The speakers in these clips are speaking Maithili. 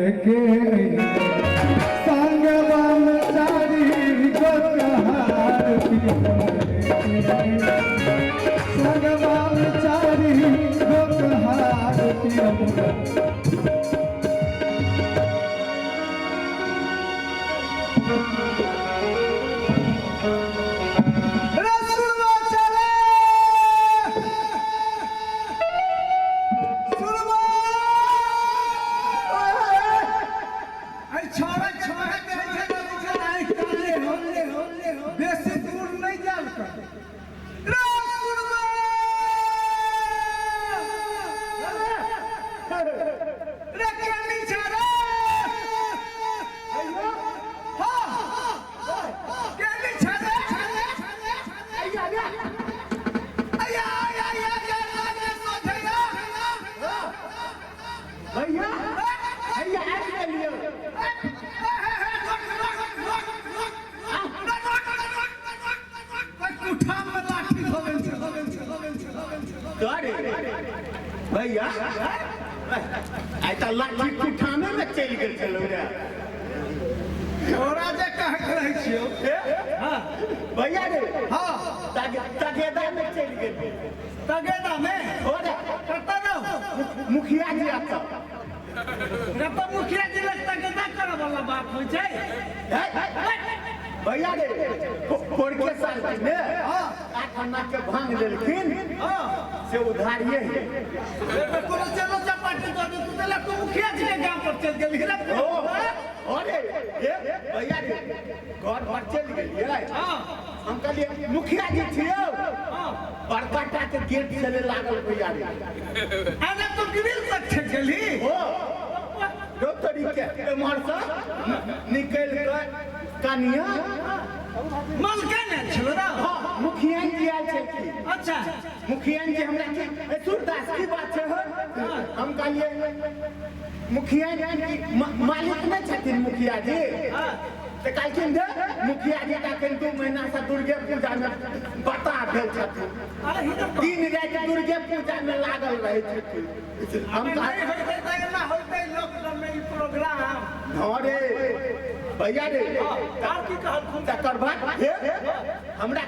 लेके अइहे संगवा में चारि गो कहार पियवा लेके अइहे संगवा में चारि गो कहार पियवा। रसुलवा चले सुनवा अरे छोड़ा छोड़ा के छै आँखि काले हो बेसी दूर नहीं जाल कर रे सुनवा रे केनी छै रे हाँ केनी छै रे अया अया अया अया अया सोझे भैया भैया आबि गेलियौ। अरे भैया आइ तऽ लाठी कुठामे मे चलि गेल छलौ रे। तोरा जे कहैत रहै छियौ। ए? भैया रे। हाँ। तगेदा मे चलि गेल। तगेदा मे? हो रे। कतऽ रहू? मुखिया जी एतऽ। रे तऽ मुखिया जी लग तगेदा करऽ वाला बात होइ छै। भैया रे पोरके साल के ने 8 आना के भांग लेलखिन से उधारिये है। कोनो चलो चपाटी दऽ दे तू तऽ तू मुखिया जी के गाम पर चलि गेलही रे। ओ अरे ए भैया रे घर पर चलि गेलियै। हम कहलियै मुखिया जी छियौ। बड़का टा के गेट चले लागल भैया रे। अरे तू ग्रिल तक छेक गेलही। ओ डॉक्टरी के एम्हर से निकलि कऽ कनिया मलका ने छलो ना। हाँ मुखिया जी आयल छलखिन। अच्छा। मुखिया जी हमरा की ए सूरदास की बात छै हो? हम कहलियै मुखिया जी मालिक नहि छथिन मुखिया जी। तऽ कहलखिन जे मुखिया जी तऽ एखन 2 महीना से दुर्गे पूजा मे बता भेल छथिन, दिन राति दुर्गे पूजा मे लागल रहै छथिन। हम नहि होइतै तऽ एना होइतै लॉकडाउन मे ई प्रोग्राम। हँ रे भैया रे। आर की कहलखुन? तकर बाद हे हमरा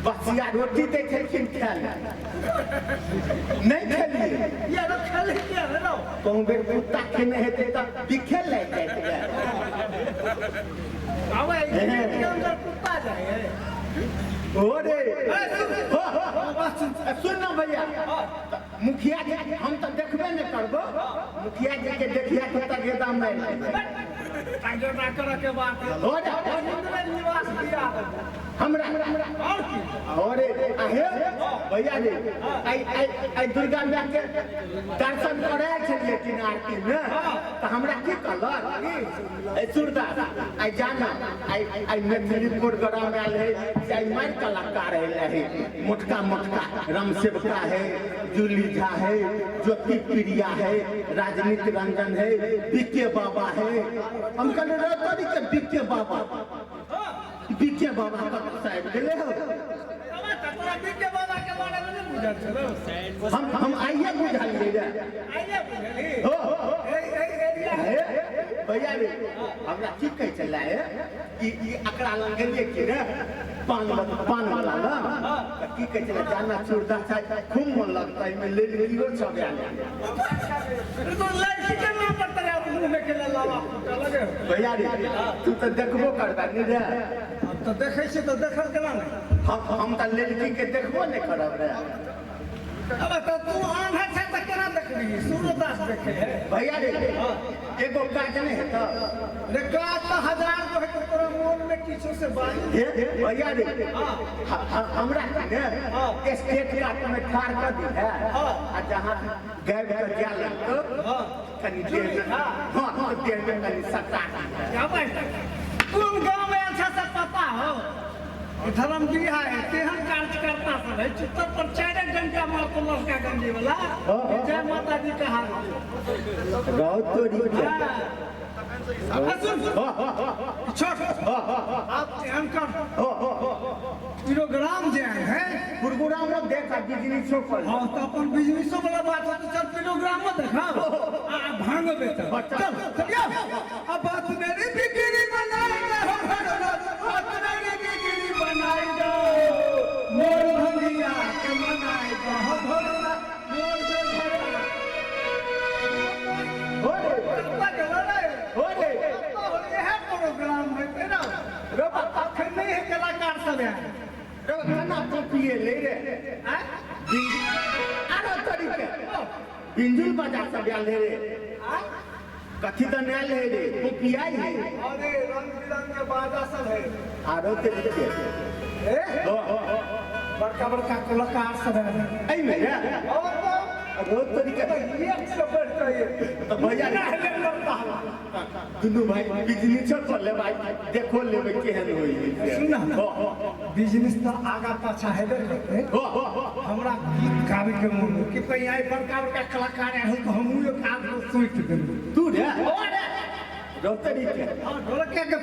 बसिया रोटी दै छलखिन खाय लए, नहि खेलियै। ये रो खेलै किया रे रौ? कहूँ बेर कुत्ता खेने हेतै तऽ बिखे लागि जाइत रहै। आबै गेट के अंदर कुत्ता जाइ है। ओ रे सुन ना भैया, मुखिया जी हम तऽ देखबे नहि करबो, मुखिया जी के देखिया तऽ तगेदा मारि देबै। तगेदा करऽ के बात है। हो जा। इंद्र निवास दिया हमरा और की? अरे आहे भैया रे आई आई आई दुर्गा माय के दर्शन करे छलियै कि आरती में तऽ हमरा की कहलक ए सूरदास आई जाना आई आई मैथिली प्रोग्राम आयल है से आई मारि कलाकार आयल है, मोटका मोटका रामसेवका है, जूली झा है, ज्योति प्रिया है, राजनीति रंजन है, बीके बाबा है। हम कहलियै रे तोरी के बीके बाबा, बीके बाबा कतऽ से आबि गेलै हौ? तोरा बीके बाबा के बारे में नहि बुझल छलौ? हम आइए बुझलियै रे। आइए बुझलही? हो। ए ए एरिया हे भैया रे हमरा की कहै छलै हे ई ई अकरा लग गेलियै कि ने पान पान वाला लग तऽ की कहै छलै जाना चूरदा छै खूब मन लगतै एहिमे ले लियो सब आयल। तो लड़की के नाम पर तेरा मुंह में के लावा फूटऽ लगे हो। भैया रे तू तऽ देखबो करबा नहि रे। अब तऽ देखै छियै तऽ देखल केना नहि? हम तऽ लड़की के देखबो नहि करब रे। अब तऽ तू आन्हर छै तऽ केना देखबही? सूर्यदास देखे है। भैया रे एगो काज नहि हेतौ? रे काज तऽ हजार गो हेतौ, तोरा मोन में किछु से बात। हे भैया रे हमरा ने स्टेट काट में ठाढ़ कऽ दी है आ जहाँ गाबि कऽ जाय लगतौ कनि देह में हाँ देह में कनि सटा दी है। क्या बात? कोन गाँव में आयल छै से पता हो? धर्मगिरी है तेहन कार्यकर्ता सब है चित्तर पर 4 घंटा मारतो लड़का गंजी वाला जय माता दी कहा। रौ तोरी के। सुन छोड़ आप एहन कर प्रोग्राम जे है प्रोग्रामो देख आ बिजनेसो कर। हाँ तो अपन बिजनेसो वाला बात हो तो चल प्रोग्रामो देखा आ भांग भांगो बेचब। चल। चल चलियो। अब बात मेरी बिगड़ी बनाई दो भोलेनाथ, बात मेरी बिगड़ी बनाई दो, मोर भंगिया के मनाई दो भोलेनाथ, मोर जो भोलेनाथ। हो रे। कत्ता गेलो रे? हो रे। कत्ता हो इएह प्रोग्राम होइते ना। रो बा। अखन नहि है कलाकार सब आयल। रो केना कॉपिए ले रे? आँय? आरो तरीके बिंजुल बजा सब आयल हे रे। आँय? कथी तऽ नहि आयल हे रे, कॉपियाई है। अरे रंग बिरंग के बाजा सब है। आरो तरीके। ए हो। बड़का बड़का कलाकार सब है। एहिमे रे? और तो आरो तरीके। एक से बढ़ के एक। तऽ भैया ना हेले लड़ता हवा। दुनू भाई बिजनेस कर ले भाई, देखो लेबै केहन होइ है। सुन ना। हो। बिजनेस तऽ आगा पाछा हेबे करतै। हो। हमरा गीत गाबै के मोन हो कि कहीं आइ बड़का बड़का कलाकार आयल तऽ हमहूँ एक आध गो सोचि देलहुँ। तू रे रो तरीके। हाँ, ढोलकिया के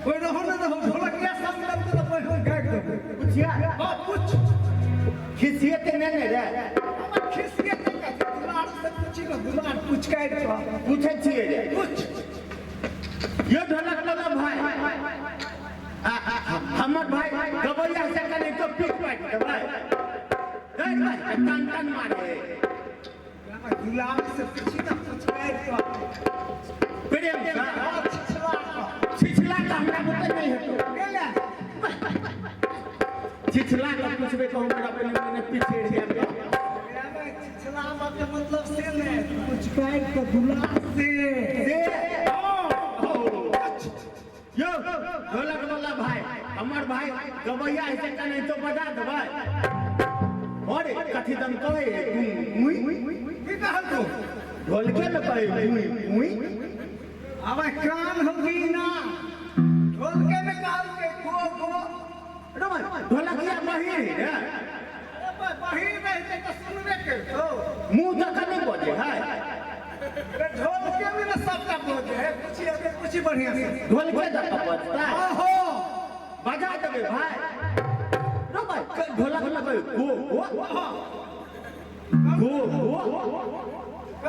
कोई रहो न रहो, ढोलकिया सब मिलल तऽ पहिने गाबि देबै। पुछिया? हाँ, पूछ। खिसिए के नहि ने रे? हमरा खिसिए के कथी, दुलार से पूछी ने, दुलार पूछ काटि कऽ। पूछै छियै रे। पूछ। यो ढोलक वाला भाई, आ, आ, हमर भाई गबैया से कनि तो पीट पाटि देबै। नहीं भाई, टन टन मारे। हमरा दुलार से पूछी ने, पूछ काटि कऽ। प्रेम से। हाँ, छिछला कऽ। छिछला तऽ हमरा बुते नहि हेतौ। गेलै। छिछला कऽ पूछबै तऽ हमरा पहिले मने पिछड़ि जायब। छिछलाबऽ के मतलब से नहि, पूछ काटि कऽ दुलार से। से यो ढोलक वाला भाई, हमर भाई गबैया से कनि तो बजा देबै। अरे कथी दन कहै है गुई गुई? की कहल तू? ढोलके में कहै गुई गुई। आबे कान हो गई ना, ढोलके में कहल के गो गो। रे भाई, ढोलकिया बहिर है रे। अरे बहिर रहते तऽ सुनबे करतौ। मुंह दऽ कऽ नहि बजै है। अरे ढोलके में ने सबटा बजै है। पूछी अगे, पूछी बढ़िया से। ढोलके दऽ कऽ बजतै? आहो। बजा देबै भाई। रो भाई, ढोलक में कहै गो गो गो गो,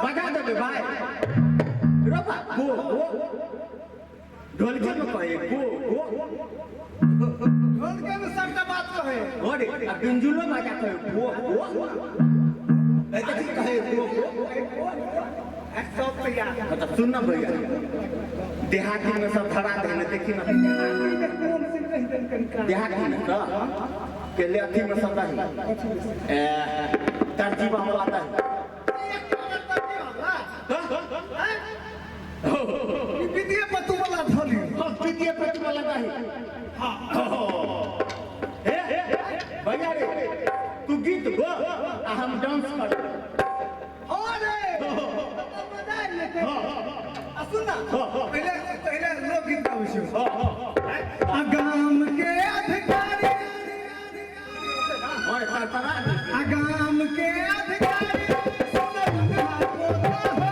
बजा देबै भाई। रो भाई, गो गो, ढोलके में कहै गो गो। ढोलके में सबटा बात कहे। अरे आ बिंजुलो बजा कहै गो गो, ए देखी कहै गो गो। सब तैयार। हाँ, तऽ सुन ना भैया, देहाती में सब धरा दे ने, देखी ना। कोन से कहि देन कनिका। देहाती में तो पहले अथी में सब रही ए तरजीबा वाला रही। विद्या पतु वाला धली। हाँ, विद्या पतु वाला रही। हाँ हे भैया रे, तू गीत गो आ हम डांस करबै। अरे मजा आबि जेतै। आ सुन ना, पहिले पहिले लोकगीत गाबै छियौ। आ गाम के अधिकारी, और तरतरा। आ गाम के अधिकारी सुनल ना पोता हो,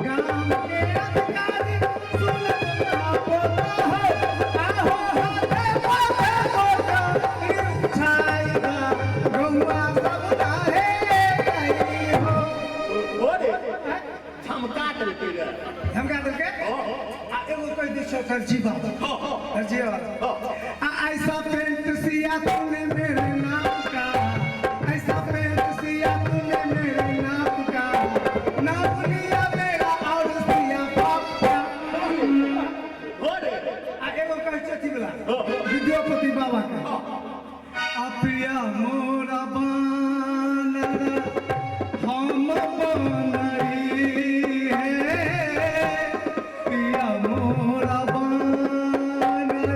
गाम के अधिकारी सुनल ना पोता हो, आहो हाथे पोथे पोता छाई दा, गौआ सब नाहे गई हो। अरे झमका देलकै रे। झमका देलकै। आ एगो कहि दै छियौ दर्जी बाबा, दर्जी बाबा। आ ऐसा पेंट सिया तूने मेरे नाम का, ऐसा पेंट सिया तूने मेरे नाम का, नाप लिया मेरा और सिया बाप का। अरे आ एगो कहै छै अथी वला, विद्यापति बाबा के। आ प्रिया मोरा बानर हम बनरी हे, प्रिया मोरा बानर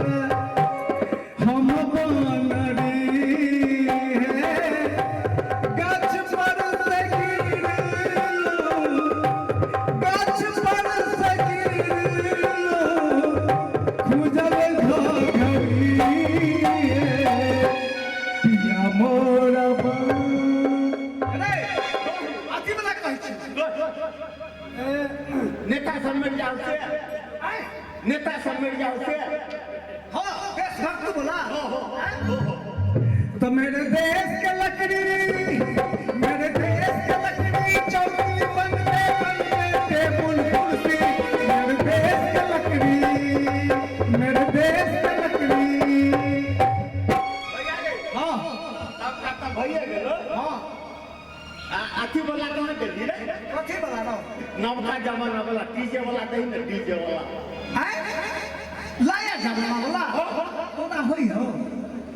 हम बनरी हे, गाछ पर से गिरलू, गाछ पर से गिरलू, खुजल घघरी हे, पिया मोरा अरे अथी वाला कहै छी। नेता सब मरि जाओ से। आँय? नेता सब मरि जाओ से। हाँ, देशभक्त बोला तो मेरे देश के लकड़ी, मेरे देश के लकड़ी चौकी बनते बनते नवका जमाना वाला डीजे वाला दही ने डीजे वाला। आय लाया जमाना वाला तोरा होई हो।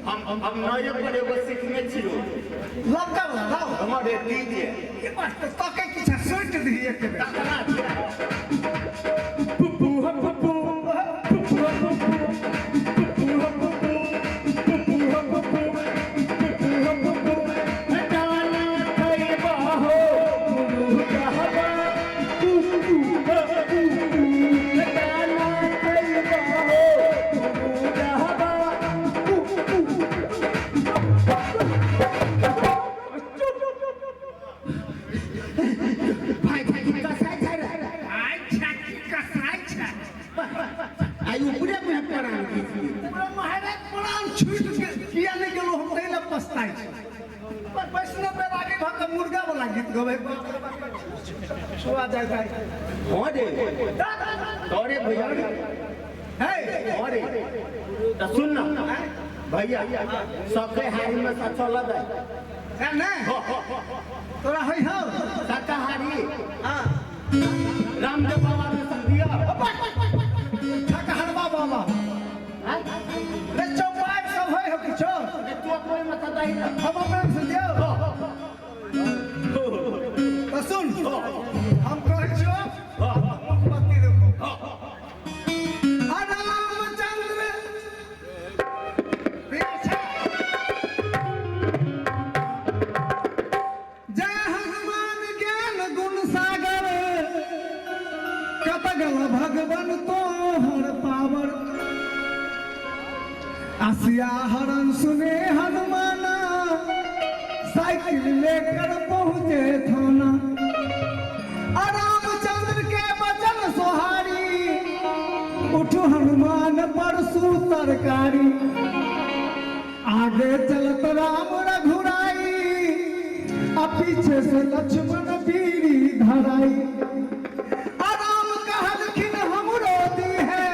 हम नये पर एगो सीखने छियो। लवका वाला लाओ। हमर डीजे ई बात तो तके किछ सुट दी एक बेर। तकना छै। पुप्पू पुप्पू पुप्पू पुप्पू पुप्पू पुप्पू पुप्पू पुप्पू पुप्पू डाला खैबा हो कहबा पुप्पू पुप्पू डाला खैबा हो कहबा पुप्पू। भाई भाई की कसाई छै रे? अच्छा की कसाई छै? आई ऊपरे में प्राण घीच ली। पूरा महाराज प्राण छूट के किया नहीं गेलो हम तै लए पछताइ छी। पर वैष्णव बैरागी भऽ के मुर्गा वाला गीत गबै छुआ जाय जाय। हाँ रे तोरे भैया रे। हे हाँ रे तो सुन ना भैया, सबके हारी में सचो लगे नहीं तोरा होई हो शाकाहारी। हां रामदेव बाबा में संधिया ठकहरवा बाबा रे चौपाई सब होई हो किछो। तू अपने मत दही ना। हम अपने से दियो तो सुन हम कहै छियो मुखपत्ती देखो। रामचंद्र जय हनुमान ज्ञान गुण सागर कत गल भगवन तोहर पावर। आसिया हरण सुने हनुमाना साइकिल लेकर पहुँचे थाना। रामचंद्र के बचन सोहारी उठ हनुमान परसू तरकारी। आगे चलत राम रघुराई आ पीछे से लक्ष्मण बीड़ी धराई। राम कहलखिन हमरो दी है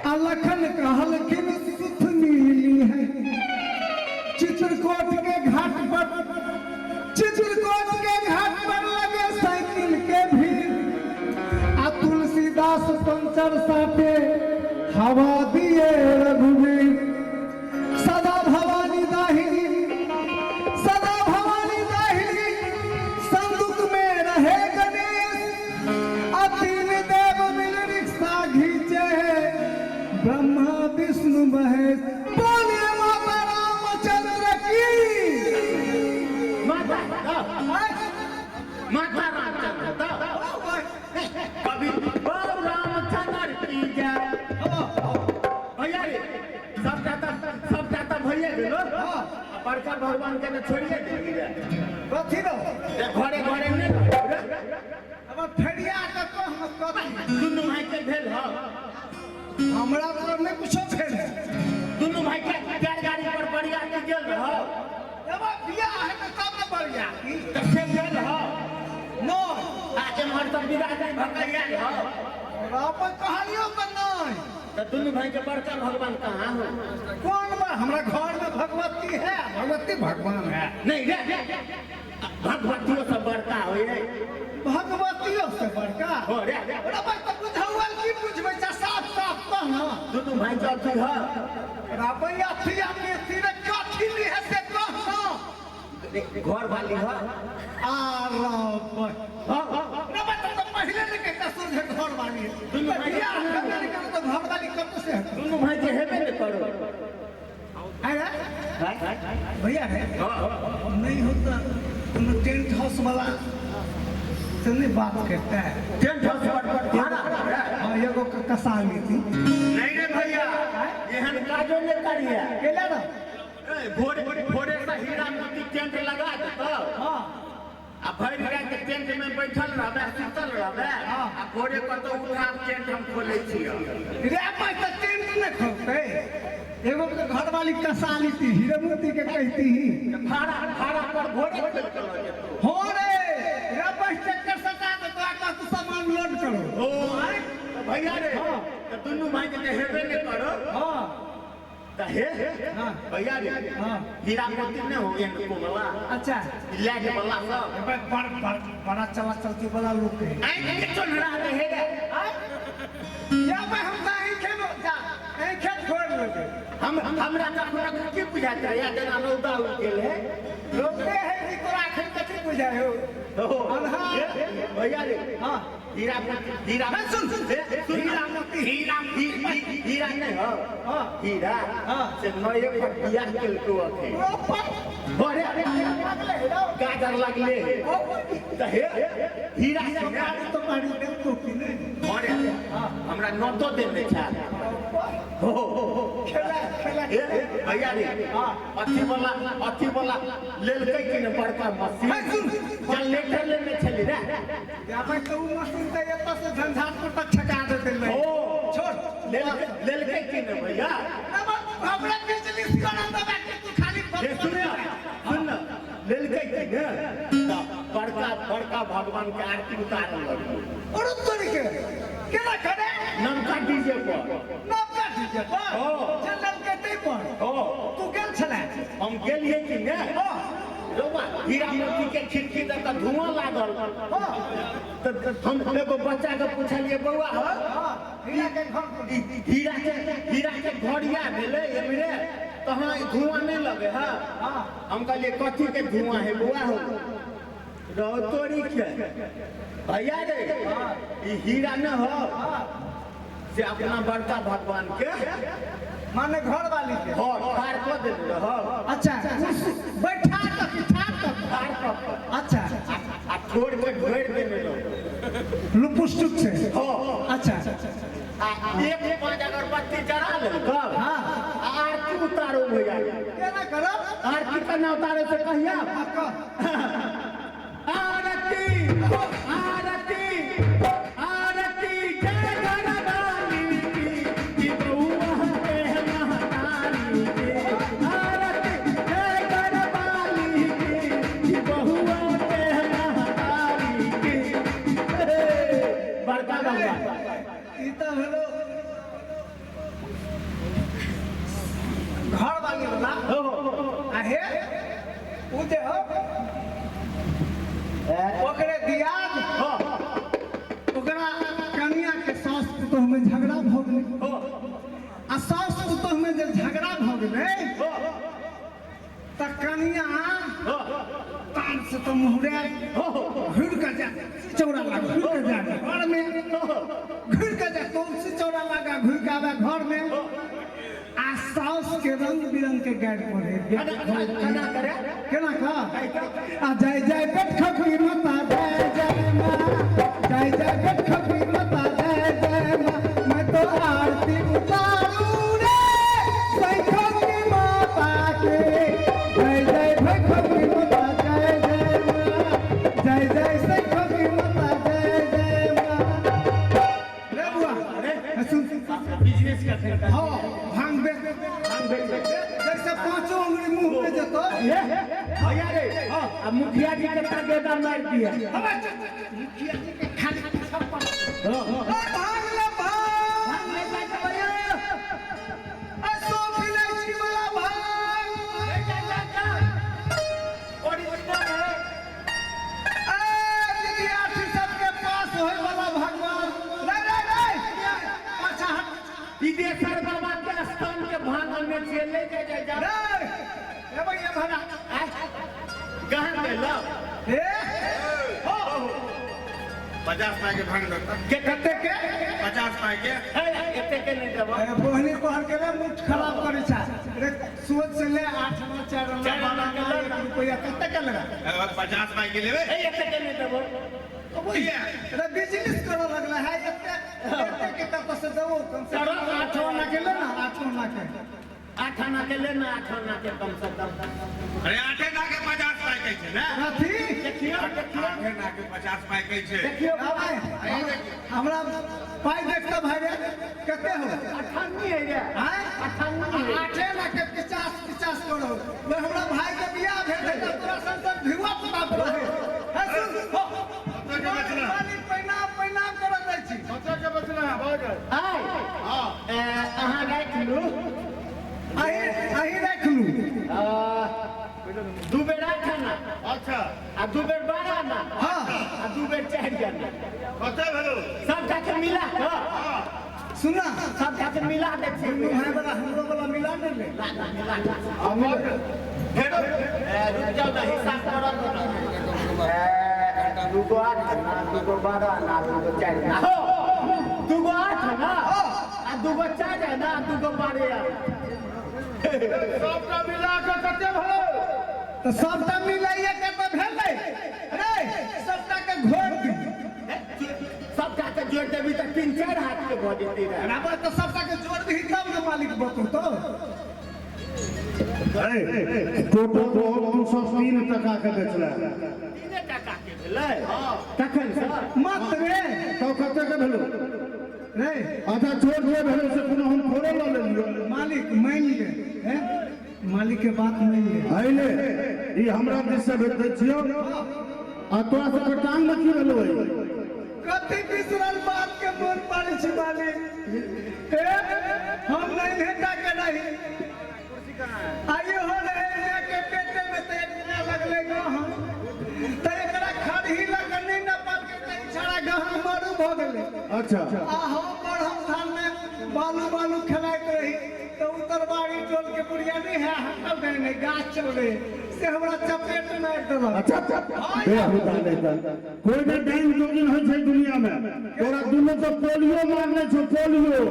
आ लखन कहलखिन सुथनी ली है। चित्रकूट के घाट पर चित्रकूट के घाट पर लगे साइकिल के भीड़ आ तुलसीदास पंचर साटे हवा दिए रघुवीर। सदा भवानी दाहिनी सदा भवानी दाहिनी संदूक में रहे गणेश। आ तीन देव मिल रिक्शा घीचे ब्रह्मा विष्णु महेश। बोलिए माता रामचंद्र की माता माता रामचंद्र कभी बाबू रामचंद्र की जय। भैया रे सब जाता भैया गेलो बड़का भगवान के तो छोड़िए देली रे। कथी रो घरे घरे नहीं अब फेरिया के कह कथी दुनू भाई के भेल ह हमरा पर नहीं कुछो भेल। दुनू भाई के टायर गाड़ी पर बढ़िया के गेल रह। जब बियाह है तो तब न बढ़िया तो से गेल ह नो आ एम्हर सब बिरादरी भकैया ह अपन कहलियो त नहीं। तो दुनू भाई के बड़का भगवान कहाँ हो? कौन बा हमरा घर में भगवती है भगवती भगवान है। नहीं रे भगवतियों से बड़का हो रे। भगवतियों से बड़का हो रे। अरे भाई तो बुझौल की बुझबै छ साफ साफ कह ना। दुनू भाई के अथी ह राबै अथी आ मेथी रे कथी ली है से कह ना। घर वाली ह आ राबै हां रे भाई तो पहिले ने कहता सूझे घर वाली है। दुनू भाई बियाह हेबे नहीं करो तो घर वाली कब से है? दुनू भाई के हेबे ने करो। अरे भैया है नहीं होता तुम टेंट हाउस वाला से नहीं बात करता है। टेंट हाउस पर भाड़ा हाँ एगो कसा ली थी। नहीं रे भैया एहन काजो नहीं करिए। केला ना भोरे भोरे से हीरा मोती टेंट लगा देतो। हाँ आ भरि राति टेंट में बैठल रहबे सुतल रहबे आ भोरे कतौ उठा टेंट हम खोलै छियै। रे भाई तो टेंट नहीं खोलते एगो के घर वाली कसा ली थी हीरा मोती के कहती ही भाड़ा भाड़ा पर भोरे खोल के लऽ जेतौ। हो रे रे बस ट्रैक्टर सटा दे तो आका तू सामान लोड करो। ओ भैया रे तो दुनू भाई के हेबे नहीं करो। हाँ त हे हाँ। भैया रे हाँ। हीरा मोती नहीं हो एंड कोमला अच्छा लैग वाला सब बड़ बड़ बड़ा चला चलती वाला लोग है आई के चल रहा है रे या भाई हम तो अहीं खेत जा अहीं खेत छोड़ लेते हम हमरा कखनो की बुझाइत रहै जेना रौदा उगि गेल है रोकते है कि तोरा अखन कथी बुझाय हो हो भैया रे हाँ हीरा मोती हीरा सुन सुन हीरा मोती हीरा हीरा नहीं हो हाँ हीरा हाँ। से नये पर बियाह केलको अखे ओ पर अरे अरे लागले है ना गाजर लागले हे ओ त हे हीरा सरकारी तो मारी दे टोपी ने अरे हमरा नतो देने छै हो खेला खेला हे भैया रे हाँ। अथी वाला लेलकै कि ने बड़का मशीन है सुन जनरेटर लेने छली रे या भाई तो उ मशीन त एतऽ से झंझारपुर तक छका देते ले ओ छोड़ लेलकै लेलकै कि ने भैया अब हमरा बिजली करन दबा के तू खाली हे सुन न, सुन न, लेलकै कि ने त बड़का बड़का भगवान के आरती उतारल लगलै और तोरी के केना करे नमका डीजे पर नवका डीजे पर हाँ। चलल के तै पर हो तू गेल छले हम गेलियै कि ने हां रौआ हीरा मोती के खिड़की दऽ तऽ धुआं लागल हां तऽ हम एगो बच्चा के पुछलियै बौआ हौ हां हीरा के घर पर हीरा के हीरा के घरिया भेलै एमरे तहाँ ई धुआं नहि लगे है हां हम कहलियै कथी के धुआं है बौआ हो रहो तोरी के भैया रे ई हीरा न हो से अपना बड़का भगवान के माने घर वाली के घर ठाढ़ कऽ देने रहो अच्छा बैठा तक ठाड़ तक ठाढ़ कऽ कऽ अच्छा आ ठोर के ढोरि देने रहो लुपुस्टुक से हो अच्छा आ एक पाँच अगरबत्ती जरा लेलकौ हाँ। आ आरती उतारो भैया केना करब आरती केना उतारे से कहिया आ कह आरती आरती आरती जय घरवाली की कि बउआ के महतारी की आरती जय घरवाली की कि बउआ के महतारी की हे, बड़का भगवान ई त भेलो घर वाली वाला हो आ हे उ जे हो ओकरे दियाद हो ओकरा कनिया के सास पुतोह में झगड़ा भऽ गेलै हो आ सास पुतोह में जे झगड़ा भऽ गेलै हो तऽ कनिया हो तान से तऽ मुहरे हो घुर के जा चौरा लागा घुर के जा घर में घुर के जा तुलसी चौरा लागा घुर के आवे घर में आ सास के रंग बिरंग के गारि पड़े केना केना करे केना कह आ जय जय पेट खखी माता जय जय माँ जय जय पेट खखी माता जय जय माँ मैं तो आरती उतारू रे सैखी माता के जय जय भखी माता जय जय माँ जय जय सैखी माता जय जय माँ रे बुआ रे सुन बिजनेस कर हाँ भांग बेच जैसे पांचों उंगली मुंह में जतो भैया रे अब मुखिया जी के तगेदा मार दिया मुखिया जी के खाली छप्पन हो हो ओ भाग ले भाग ए सौंफ इलायची वाला भाग ए विद्यार्थी सबके पास होय वाला भगवान नहीं नहीं नहीं पाछा हट विदेशर बाबा के स्थान के भांग में छियै ले जा जा जा नहीं ए भैया भरा कहाँ गेलो ए हो 50 पाई के भांग देता के कते के 50 पाई के हे एते के नहीं देबो अरे बोहनी पहर के ले मुठ खराब करे छा रे सोच से ले 8 आना 4 आना चार आना 12 आना के 1 रुपया कते के लगा 50 पाई के लेबे हे एते के नहीं देबो अरे बिजनेस करऽ लगला है एते एते के कतऽ से देबो कम से कम 8 आना के ले ना 8 आना के 8 आना के ले ना 8 आना के कम से कम अरे 8 ना के 50 पाई के छै ना अथी देखियो देखियो 8 ना के 50 पाई के छै देखियो भाई हमरा पाई देखता भाई रे कते हो अठन्नी है रे आय अठन्नी है 8 आना के 50 50 करो वे हमरा भाई के बियाह भेल है त तोरा संग भिवा पुता पर है हे सुन हो खाली पैना पैना करत रहै छी बच्चा के बचना है भऽ गेल आय हां अहाँ राखि लू आय दू बेर आठ आना। अच्छा। आ 2 बेर 12 आना। हाँ। आ 2 बेर 4 आना। कते भेलो? सबटा के मिला कऽ। सुना सबटा के मिला दै छियै। दुनू भाई वाला हमरो वाला मिला ने ले। मिला मिला। फेरो रुक जाओ ना, हिसाब करऽ दो ना। 2 गो 8 आना, 2 गो 12 आना, 2 गो 4 आना। हो, 2 गो 8 आना, आ 2 गो 4 आना, 2 गो 12 आना। सबटा मिला के कते भेलो? तो सबटा मिलाइए के तो भेलै रे, सबटा के घोर दी। सबटा के जोड़ देबी तऽ 3-4 हाथ के भऽ जेतै रे। बराबर तो सबटा के जोड़ दी तब ने मालिक बतौ तो। टोटो 203 टका के बेचला। 3 टका के भेलै। तखन से मत रे तो कते के भेलो? रे अच्छा छोट जे भेलो से कोनो हम थोड़े लऽ लेलियो। मालिक मान ले, हैं मालिक के बात मान ले। अइले ई हमरा दिस से भेज दै छियौ। आ तोरा सबके टांग में की भेलो है? कथी बिसरल बात के मोन पाड़ै छी मालिक? ए हम नहीं भेटा के रही आइयो हो रहे के पेटे में तो एक दिना लगले गहम, तो एकरा खरही लग नहीं न पाल के कहीं छड़ा गहम मरू भ गेलै। अच्छा। आ हम बढ़म थान में बालू बालू खेलाइत रही तो उत्तरबाड़ी टोल के बुढ़िया नहीं है हकल दे नहीं गाछ चल रहे से हमरा चपेट मारि देलक। अच्छा बेहुदा नहीं त कोई ने डाइन जोगिन होइ छै दुनिया में। तोरा दुनू के पोलियो मारने छौ, पोलियो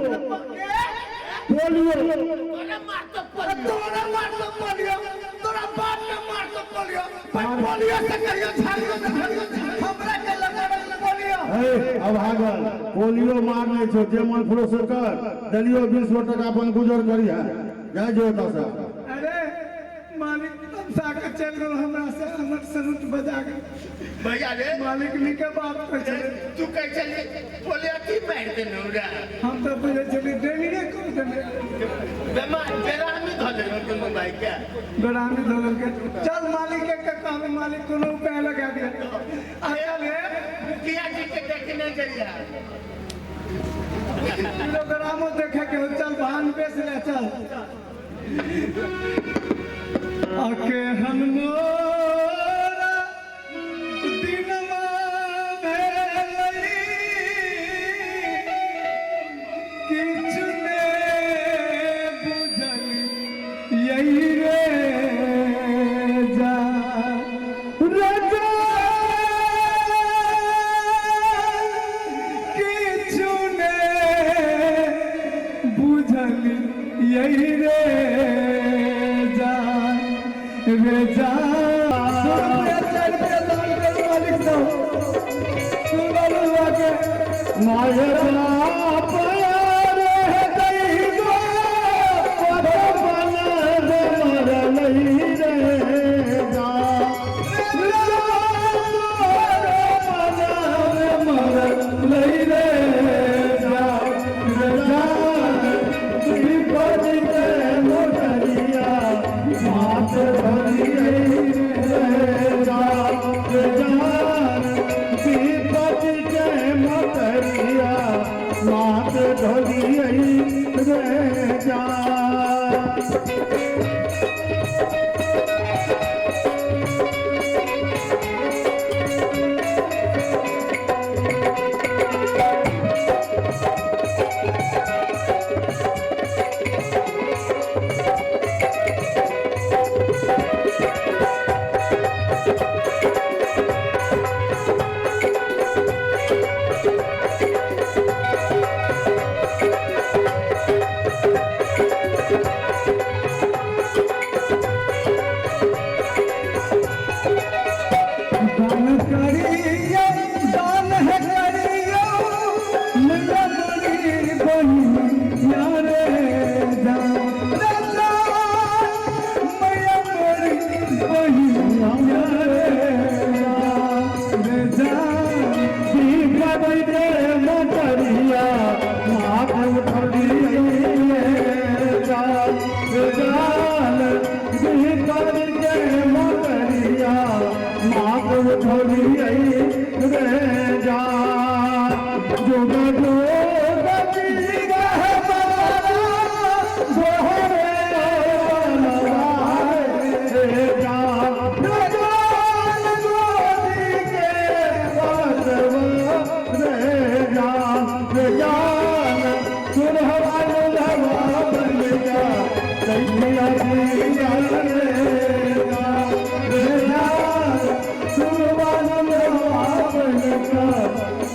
पोलियो। तोरा मारतो पोलियो। तोरा मारतो पोलियो, तोरा बाप के मारतो पोलियो, पर पोलियो से कहियो झाड़ियो से झाड़ियो हमरा के लगा पोलियो। ए अभागल पोलियो मारने छौ, जे मन फुरो से कर देलियो 20 टका अपन गुजर करी है जाय जो ओतऽ से। अरे मालिक तमसा के चल गेल हमरा से, हमर सरूट बजा के। भैया रे मालिक नीके बात कहै छलै। तू कहै छली पोलियो की मारि देलौ रे? हम तो बुझै छली डेंगरे कर देने। बेमार बेरामी धऽ देलौ दुनू भाई के। बेरामी धऽ देलकै। चल मालिक के कहबै, मालिक कोनो उपाय लगा दिया। आ चल हे मुखिया जी के देखने जइया। किलोग्रामो देखे के हो, चल भान बेच ले चल। आके हम मोरा दिनमा भेलै किछु ने बुझल यही रे जा रे जा, किछु ने बुझल यही रे जा रे जा। 2 रुपया 4 रुपया दान करू मालिक साहब। सुनल हुआ के my बाप रे दई गो पर बन रे मरलई रे जा। रे मरलई रे जा रे जा। विपद के मोटरिया मात भरियै रे जा रे जा। विपद के मोटरिया मात धरियै रे जा।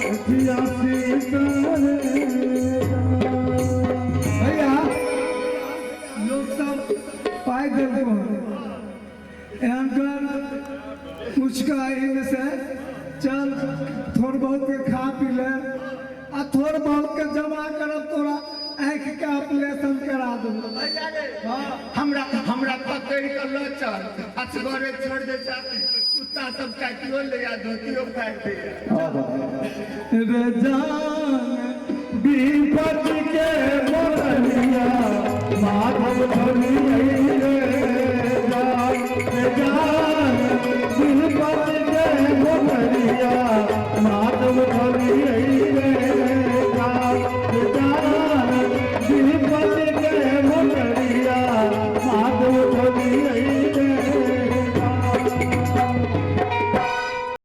जियासी करे भैया लोग सब पाइ देलको एहन कर कुछ का एहिमे से चल थोड़ बहुत के खा पी ले आ थोड़ बहुत के जमा करब तोरा आँखि के ऑपरेशन करा देबो। हमरा हमरा पकड़ के ल चल, असगरे छोड़ दे जा, कुत्ता सब काटियो ले आ धोतियो फाड़ दे। रे जान विपत्ति के मोरनिया माधव धनिया।